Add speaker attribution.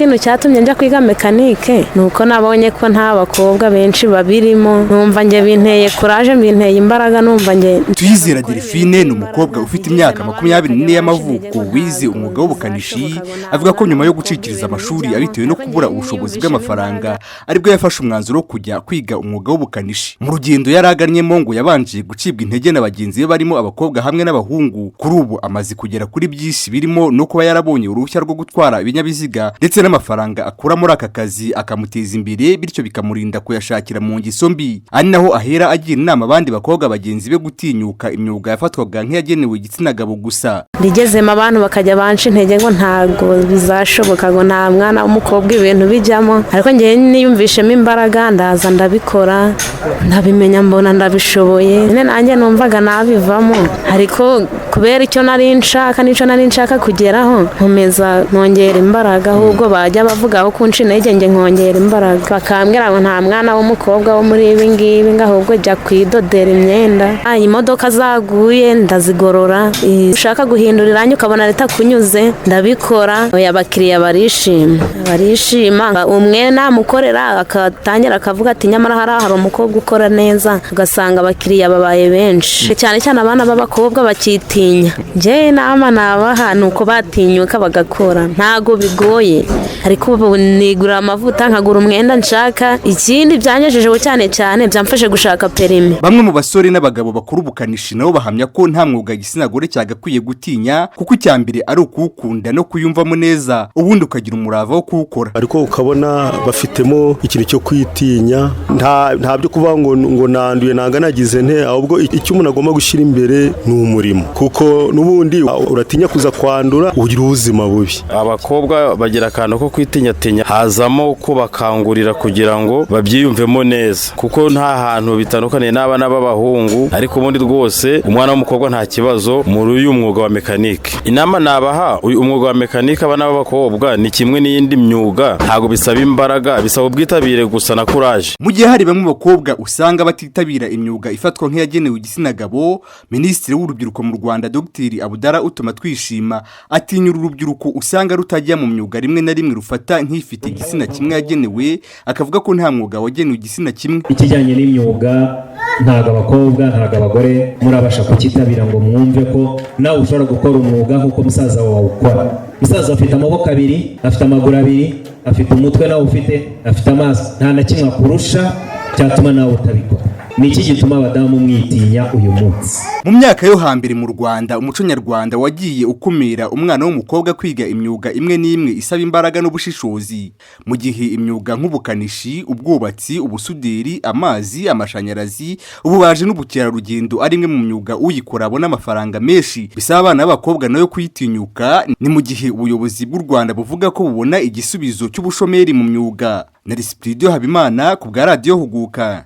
Speaker 1: Ikintu cyatumye njya kwiga mekanike ni uko nabonye ko nta bakobwa benshi babirimo, numva njye binteye courage, binteye imbaraga, numva njye.
Speaker 2: Tuyizera Delphine ni umukobwa ufite imyaka 24 y'amavuko, wize umwuga w'ubukanishi. Avuga ko nyuma yo gucikiriza amashuri abitewe no kubura ubushobozi bw'amafaranga, aribwo yafashe umwanzuro wo kujya kwiga umwuga w'ubukanishi. Mu rugendo yari agannyeho, ngo yabanje gucibwa intege na bagenzi be barimo abakobwa hamwe n'abahungu. Kuri ubu amaze kugera kuri byinshi, birimo no kuba yarabonye uruhushya rwo gutwara ibinyabiziga, ndetse n'amafaranga akura muri aka kazi akamuteza imbere, bityo bikamurinda kuyashakira mu ngeso mbi. Ari naho ahera agira inama abandi bakobwa bagenzi be gutinyuka imyuga yafatwaga nk'iyagenewe igitsina gabo gusa.
Speaker 1: Rigezemo, abantu bakajya banca intege ngo ntabwo bizashoboka, ngo nta mwana w'umukobwa ibintu bijyamo, ariko ngewe niyumvishemo imbaraga, ndaza ndabikora, ndabimenya, mbona ndabishoboye. Nyine nanjye numvaga nabivamo, ariko kubera icyo nari nshaka n'icyo nari nshaka kugeraho, nkomeza nkongera imbaraga. Ahubwo bajya bavuga aho kunca intege, njye nkongera imbaraga, bakambwira ngo nta mwana w'umukobwa wo muri ibi ngibi, ngo ahubwo jya kwidodera imyenda. Imodoka zaguye ndazigorora, ushaka guhindura irangi ukabona ritakunyuze, ndabikora. Oya, abakiriya barishima, barishima. Umwe namukorera akatangira akavuga ati: "Nyamara hariya hari umukobwa ukora neza." Ugasanga abakiriya babaye benshi, cyane cyane abana b'abakobwa bakitinya. Njye inama nabaha ni uko batinyuka bagakora, ntago bigoye. Ariko ubu nigura amavuta, nkagura umwenda nshaka. Ikindi byangejejeho cyane cyane, byamfashe gushaka perimi.
Speaker 2: Bamwe mu basore n'abagabo bakora ubukanishi nabo bahamya ko nta mwuga igitsina gore cyagakwiye gutinya, kuko icya mbere ari ukuwukunda no kuyumvamo neza, ubundi ukagira umurava wo kuwukora.
Speaker 3: Ariko ukabona bafitemo ikintu cyo kwitinya, nta byo kuvuga ngo nanduye, nanga nagize nte. Ahubwo icyo umuntu agomba gushyira imbere ni umurimo, kuko n'ubundi uratinya kuza kwandura, ugira ubuzima bubi.
Speaker 4: Abakobwa bagira akantu ko kwitinyatinya, hazamo kubakangurira kugira ngo babyiyumvemo neza, kuko nta hantu bitandukaniye n'abana b'abahungu. Ariko ubundi rwose umwana w'umukobwa nta kibazo muri uyu mwuga wa mekanike. Inama nabaha, uyu umwuga wa mekanike, abana b'abakobwa, ni kimwe n'iyindi myuga, ntabwo bisaba imbaraga, bisaba ubwitabire gusa na courage.
Speaker 2: Mu gihe hari bamwe mu bakobwa usanga batitabira imyuga ifatwa nk'iyagenewe igitsina gabo, Minisitiri w'Urubyiruko mu Rwanda, Dr Abdallah Utumatwishima, atinyura urubyiruko usanga rutajya mu myuga rimwe na rimwe rufata nk'ifite igitsina kimwe yagenewe, akavuga ko nta mwuga wagenewe igitsina kimwe.
Speaker 5: Ikijyanye n'imyuga, ntabwo abakobwa, ntabwo abagore murabasha kucyitabira ngo mwumve ko nawe ushobora gukora umwuga nk'uko musaza wawe awukora. Musaza afite amaboko abiri, afite amaguru abiri, afite umutwe, nawe ufite, afite amaso, nta na kimwe akurusha cyatuma nawe utabikora. Ni iki gituma abadamu mwitinya uyu munsi?
Speaker 2: Mu myaka yo hambere mu Rwanda, umuco nyarwanda wagiye ukumira umwana w'umukobwa kwiga imyuga imwe n'imwe isaba imbaraga n'ubushishozi, mu gihe imyuga nk'ubukanishi, ubwubatsi, ubusuderi, amazi, amashanyarazi, ububaji n'ubukerarugendo ari imwe mu myuga uyikora abona amafaranga menshi, bisaba abana b'abakobwa nayo kuyitinyuka. Ni mu gihe ubuyobozi bw'u Rwanda buvuga ko bubona igisubizo cy'ubushomeri mu myuga. Na Risipidiyo Habimana ku bwa Radiyo Huguka.